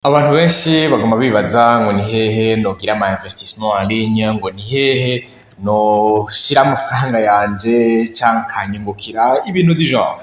Abantu benshi baguma bibaza ngo ni hehe nogira ama investissement en ligne, ngo ni hehe noshira amafaranga yanje canke akanyungukira, ibintu du genre.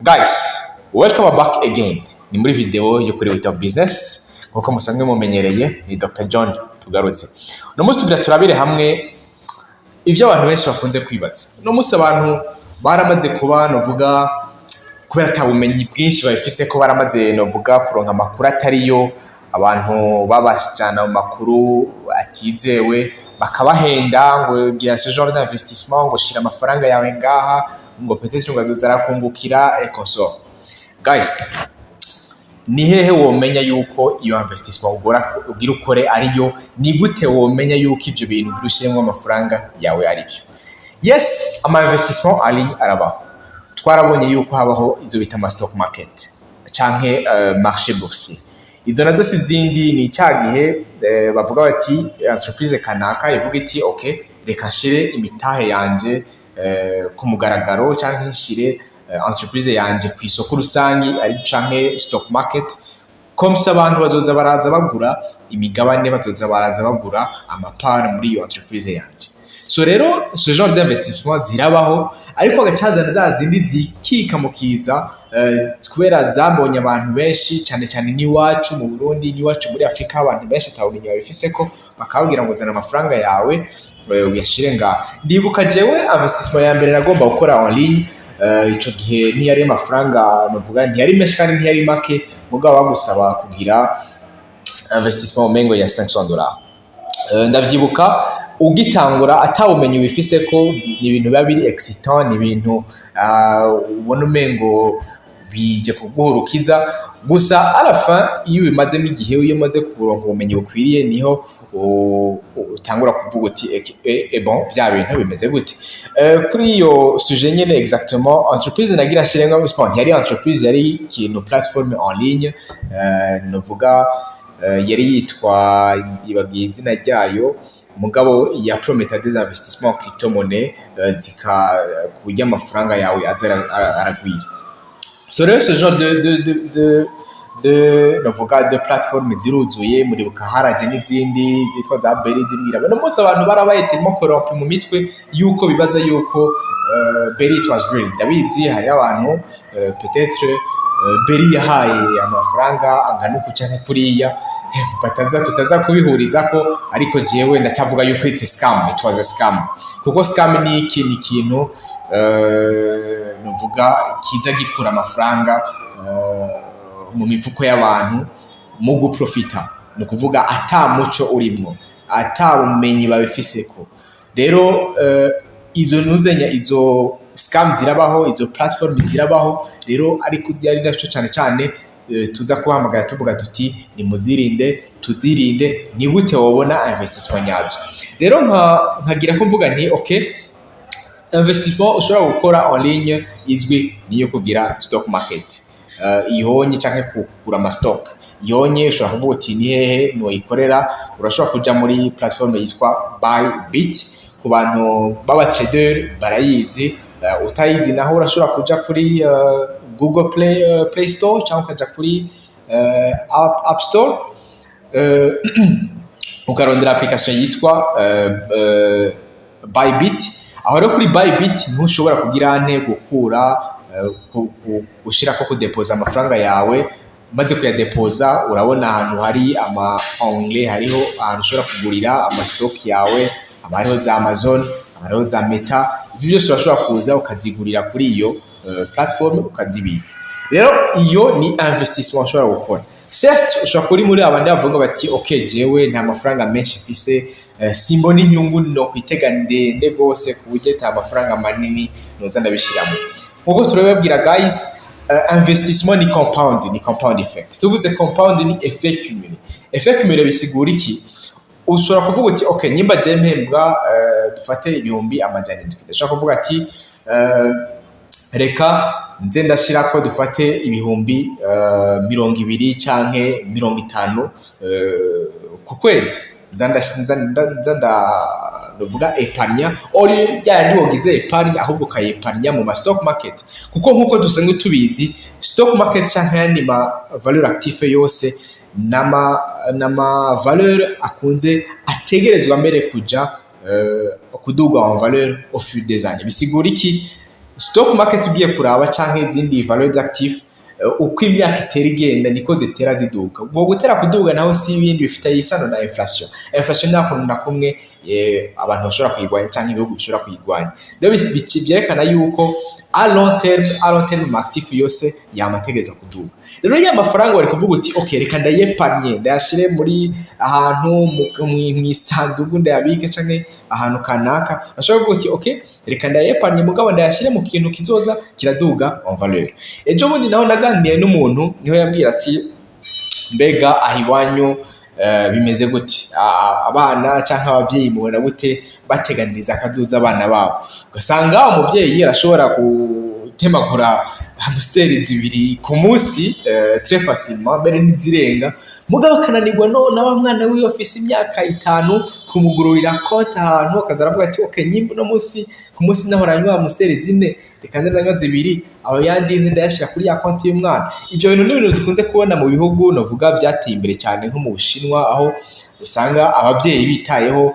Guys, welcome back again. Ni muri video yo kuri We Talk Business. Nkuko musanzwe mumenyereye, ni Dr John tugarutse. Uno munsi tugira turabire hamwe ivyo abantu benshi bakunze kwibaza. Uno munsi abantu baramaze kuba, novuga, kubera ata bumenyi bwinshi babifise ko, baramaze, novuga, kuronka amakuru atariyo. Abantu babajana mu makuru atizewe, bakabahenda ngo gira ce genre d'investissement, ngo shira amafaranga yawe ngaha, ngo peut-être ngo azoza arakungukira et consort. Guys, ni hehe womenya yuko iyo investissement ugora ugira ukore ariyo? Ni gute womenya yuko ivyo bintu ugira ushiremwo amafaranga yawe arivyo? Yes, ama investissement en ligne arabaho. Twarabonye yuko habaho izo bita ama stock market canke marché boursier. Izo nazo si izindi, ni ca gihe bavuga bati entreprise kanaka ivuga iti: "Ok, reka nshire imitahe yanje ku mugaragaro canke nshire entreprise yanje ku isoko rusangi ari canke stock market, comme ça abantu bazoza baraza bagura imigabane, bazoza baraza bagura amapara muri iyo entreprise yanje." So rero ce genre d'investissement zirabaho, ariko agacazana za zindi zikika mu kiza kubera zabonye abantu benshi, cyane cyane n'iwacu mu Burundi, n'iwacu muri Afrika, abantu benshi atabumenyi babifise ko, bakababwira ngo zana amafaranga yawe uyashire ngaha. Ndibuka jewe investissement ya mbere nagomba gukora en ligne, ico gihe ntiyari amafaranga, novuga ntiyari menshi kandi ntiyari make, mugabo bagusaba kugira investissement umengo ya $500. Ndavyibuka ugitangura atawumenyi wifise ko, ni ibintu biba biri excitant, ni ibintu ubona umengo bije kuguha urukiza gusa. À la fin, iyo ubimazemo igihe, iyo umaze kuronka ubumenyi bukwiriye, niho utangura kuvuga uti: Bon, bya bintu bimeze gute?" Kuri iyo sujet nyene, exactement, entreprise nagira nshiremwo, bon, ntiyari entreprise, yari ikintu plateforme en ligne, novuga yari yitwa, ibagiye izina ryayo, mugabo ya prometa des investissements en crypto-monnaie, zika ku buryo amafaranga yawe aza aragwira. So rero ce genre de novuga de plateforme ziruzuye. Muribuka haraje n'izindi zitwa za Beri zibwira. No munsi abantu barabaye tellement corrompu mu mitwe yuko bibaza yuko Beri it was real. Ndabizi hari abantu peut-être Beri yahaye amafaranga angana uku canke kuriya, bataza tutaza kubihuriza ko, ariko jewe ndacyavuga yuko it's a scam, it was a scam. Kuko scam ni iki? Ni ikintu nuvuga kiza gikura amafaranga mu mifuko y'abantu mu guprofita, ni ukuvuga ata muco urimwo, ata bumenyi babifiseko. Rero izo ntuzenya, izo scam zirabaho, izo platform zirabaho rero, ariko byari naco cyane cyane tuza kubahamagara tuvuga tuti nimuzirinde, tuzirinde. Ni gute wobona investissement nyazo? Rero nkagira ko mvuga nti: "Okay, investissement ushobora gukora en ligne izwi niyo kugira stock market ihonye canke kugura ama stock ihonye." Ushobora kuvuga uti: "Ni hehe noyikorera?" Urashobora kuja muri platform yitwa Bybit, ku bantu b'aba trader barayizi. Utayizi naho urashobora kuja kuri Google Play, Play Store cyangwa ukaja kuri App Store, ukarondera application yitwa Bybit. Aho rero kuri Bybit niho ushobora kugira nte gukura gushirako kudepoza amafaranga yawe. Umaze kuyadepoza, urabona ahantu hari ama onglet, hariho ahantu ushobora kugurira ama stock yawe, haba hariho za Amazon, haba hariho za Meta. Ivyo byose urashobora kuza ukazigurira kuri iyo platform, ukazibika. Rero iyo ni investissement ushobora gukora. Certes, ushobora kuri muri abandi bavuga bati: "Ok, jewe nta mafaranga menshi mfise, simbona inyungu no kwitega ndende gose ku buryo ata mafaranga manini noza ndabishiramo." Nkuko turabibabwira guys, investissement ni compound, ni compound effect. Tuvuze compound ni effet cumulé. Effet cumulé bisigura iki? Ushobora kuvuga uti: "Ok, nyimba je mpembwa dufate 700,000, ndashobora kuvuga ati reka nze ndashirako dufate 20,000 canke 50 ku kwezi, nza ndavuga épargna ori yandi wogize épargne, ahubwo ukayepargna mu ma stock market." Kuko nkuko dusanzwe tubizi, stock market canke ayandi ma valeur actif yose Nama valeur akunze ategerezwa mbere kuja kuduga en valeur au fil des années. Bisigura iki? Stock market ugiye kuraba canke izindi valeur d'actif, uko imyaka itera igenda niko zitera ziduga. Ubwo gutera kuduga naho si ibindi, bifitanye isano na inflation. Inflation nta kuntu na kumwe abantu bashobora kuyigwanya canke ibihugu bishobora kuyigwanya. Rero vyerekana yuko à long terme ama actif yose yama ategerezwa kuduga. Rero ya mafaranga wari kuvuga uti: "Okay, reka ndayépargne, ndayashire muri ahantu mw'isandugu, ndayabike canke ahantu kanaka." Bashobora kuvuga uti: "Okay, reka ndayépargne, mugabo ndayashire mu kintu kizoza kiraduga en valeur." Ejo bundi naho naganiriye n'umuntu, niho yambwira ati: "Mbega aho iwanyu bimeze gute? Abana canke abavyeyi mubona gute bateganiriza akazoza abana babo?" Ugasanga umuvyeyi arashobora gutemagura Amstel zibiri ku munsi très facilement, mbere n'izirenga, mugabo akananirwa no na wa mwana wiwe afise imyaka 5 kumugururira konti ahantu, akaza aravuga ati: "Okay, nyimba uno munsi ku munsi nahora nywa Amstel zine, reka nze ndanywa zibiri, aho yandi nze ndayashira kuri ya konti y'umwana." Ivyo bintu ni ibintu dukunze kubona mu bihugu novuga vyateye imbere cyane, nko mu Bushinwa, aho usanga abavyeyi bitayeho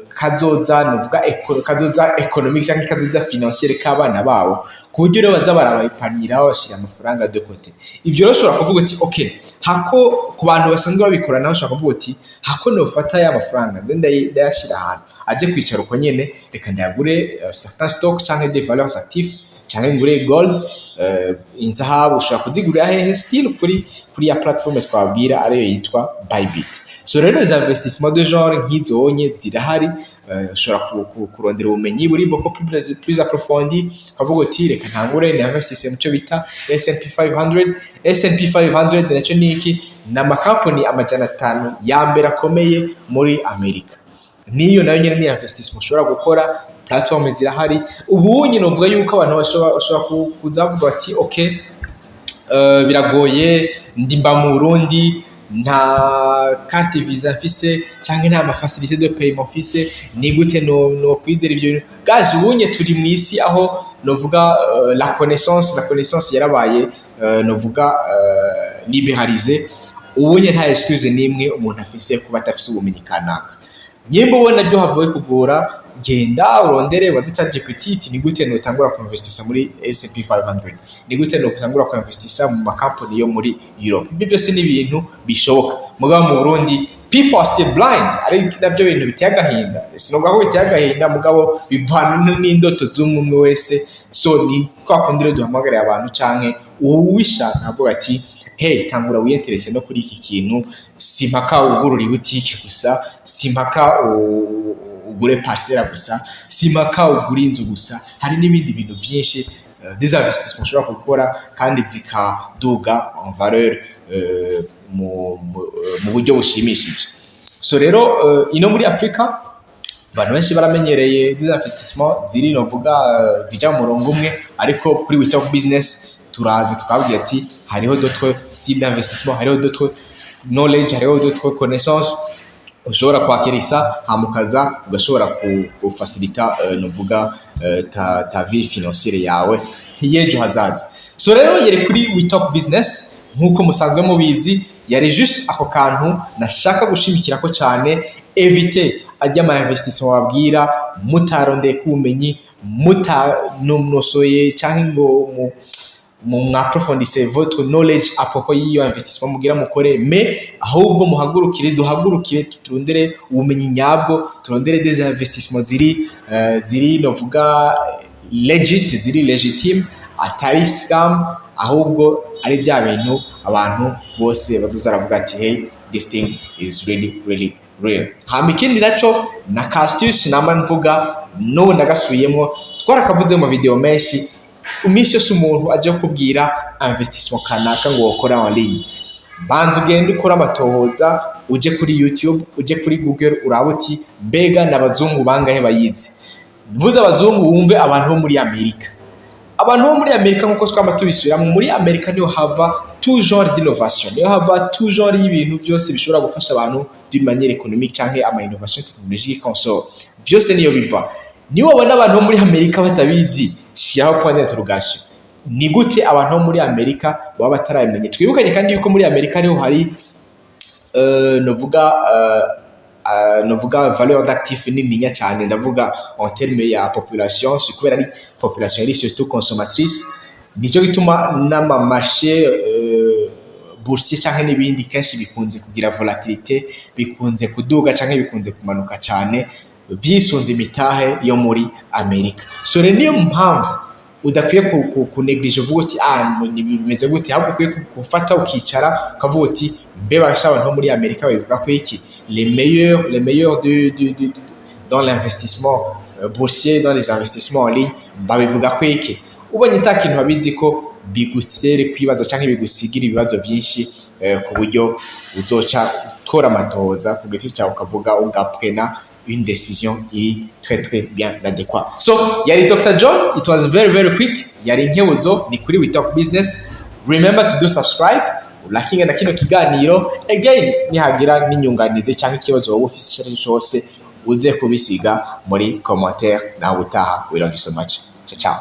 kazoza, novuga kazoza économique canke kazoza financier k'abana babo, ku buryo rero baza barabaépargnira, babashira amafaranga de côté. Ivyo rero ushobora kuvuga uti: "Okay, hako ku bantu basanzwe babikora naho ushobora kuvuga uti: hako nofata ya mafaranga nze ndayashira ahantu aje kwicara uko nyene, reka ndayagure certains stocks canke des valeurs actifs, canke ngure gold." Inzahabu ushobora kuzigurira hehe? Still kuri ya platform twabwira, ariyo yitwa Bybit. So rero les investissements de genre nk'izonye zirahari. Ushobora kurondera ubumenyi buri beaucoup plus approfondi, ukavuga uti: "Reka ntangure ninvestisse mu cyo bita S&P 500." S&P 500 nacyo ni iki? Ni amakampani 500 ya mbere akomeye muri Amerika. Niyo nayo nyine ni investissement ushobora gukora. Platform zirahari. Ubu nyine uvuga yuko abantu bashobora kuza bavuga bati: "Okay, biragoye, ndimba mu Burundi, nta carte Visa mfise canke nta ma facilité de paiement mfise, ni gute no kwizera ivyo bintu?" Gaje ubunye turi mu isi aho novuga la connaissance yarabaye novuga libéralisée. Ubunye nta excuse nimwe umuntu afise kuba atafise ubumenyi kanaka. Nyimba ubona byo havuye kugora, genda urondere, waze ChatGPT iti: "Ni gute notangura kuinvestisa muri S&P 500? Ni gute notangura kuinvestisa mu makampani yo muri Europe?" Ibyo byose ni ibintu bishoboka, mugabo mu Burundi people are still blind, ari nabyo bintu biteye agahinda. Sinovuga ko biteye agahinda, mugabo bivana n'indoto z'umwe umwe wese. So ni kwa kundi rero duhamagariye abantu canke uwishaka avuga ati: "Hey, tangura wiyinteresse no kuri iki kintu." Si mpaka ugurura ibutike gusa, si mpaka ugure parcelle gusa, si mpaka ugure inzu gusa. Hari n'ibindi bintu byinshi, des investissements ushobora gukora kandi zikaduga en valeur mu buryo bushimishije. So rero ino muri Afrika abantu benshi baramenyereye des investissements ziri novuga zija mu murongo umwe, ariko kuri We Talk Business turaza tukababwira ati hariho d'autres styles d'investissement, hariho d'autres knowledge, hariho d'autres connaissances ushobora kwakirisa, hama ukaza ugashobora gufacilita novuga ta vie financière yawe y'ejo hazaza. So rero yari kuri We Talk Business nk'uko musanzwe mubizi. Yari juste ako kantu nashaka gushimikirako cyane: évitez ajya ama investissement babwira mutarondeye ku bumenyi, mutanonosoye cyangwa ngo mu mwapprofondisse votre knowledge à propos y'iyo investissement mugira mukore. Mais ahubwo muhagurukire, duhagurukire turondere ubumenyi nyabwo, turondere des investissements ziri novuga legit, ziri légitime, atari scam, ahubwo ari bya bintu abantu bose bazoza baravuga ati: "Hey, this thing is really really real." Hama ikindi naco na astuce nama mvuga, n'ubu ndagasubiyemo, twarakavuze mu video menshi: iminsi yose umuntu aje kukubwira investissement kanaka ngo wokora en ligne, banza ugende ukore amatohoza, uje kuri YouTube, uje kuri Google, urabe uti: "Mbega n'abazungu bangahe bayizi?" Mvuze abazungu, wumve abantu bo muri Amerika. Abantu bo muri Amerika, nk'uko twama tubisubiramo, muri Amerika niho hava tout genre d'innovation, niho hava tout genre y'ibintu byose bishobora gufasha abantu d'une manière économique canke ama innovation technologique consort, byose niyo biva. Niba wabona abantu bo muri Amerika batabizi, shiraho point d'interrogation: ni gute abantu bo muri Amerika baba batarabimenya? Twibukanye kandi yuko muri Amerika niho hari novuga valeur d'actif nininya cyane. Ndavuga en terme ya population, si kubera ari population iri surtout consommatrice, nicyo gituma n'ama marché boursier canke n'ibindi kenshi bikunze kugira volatilité, bikunze kuduga canke bikunze kumanuka cyane byisunze imitahe yo muri Amerika. So rero niyo mpamvu udakwiye kunéglige uvuga uti: "Ah, bimeze gute?" Ahubwo ukwiye gufata ukicara ukavuga uti: "Mbe basha, abantu bo muri Amerika babivuga ko iki? Les meilleurs dans l'investissement boursier, dans les investissements en ligne, babivuga ko iki?" Ubonye ata kintu babizi ko bigutere kwibaza canke bigusigira ibibazo byinshi, ku buryo uzoca utora amatohoza ku giti cyawe, ukavuga, ugaprena une décision iri très très bien adéquate. So yari Dr John, it was very very quick, yari inkebuzo, ni kuri We Talk Business. Remember to do subscribe, liking na kino kiganiro. Again, nihagira n'inyunganizi cyangwa ikibazo wowe ufise icyo ari cyo cyose, uze kubisiga muri commentaire. Nawe utaha, we love you so much. Ciao ciao.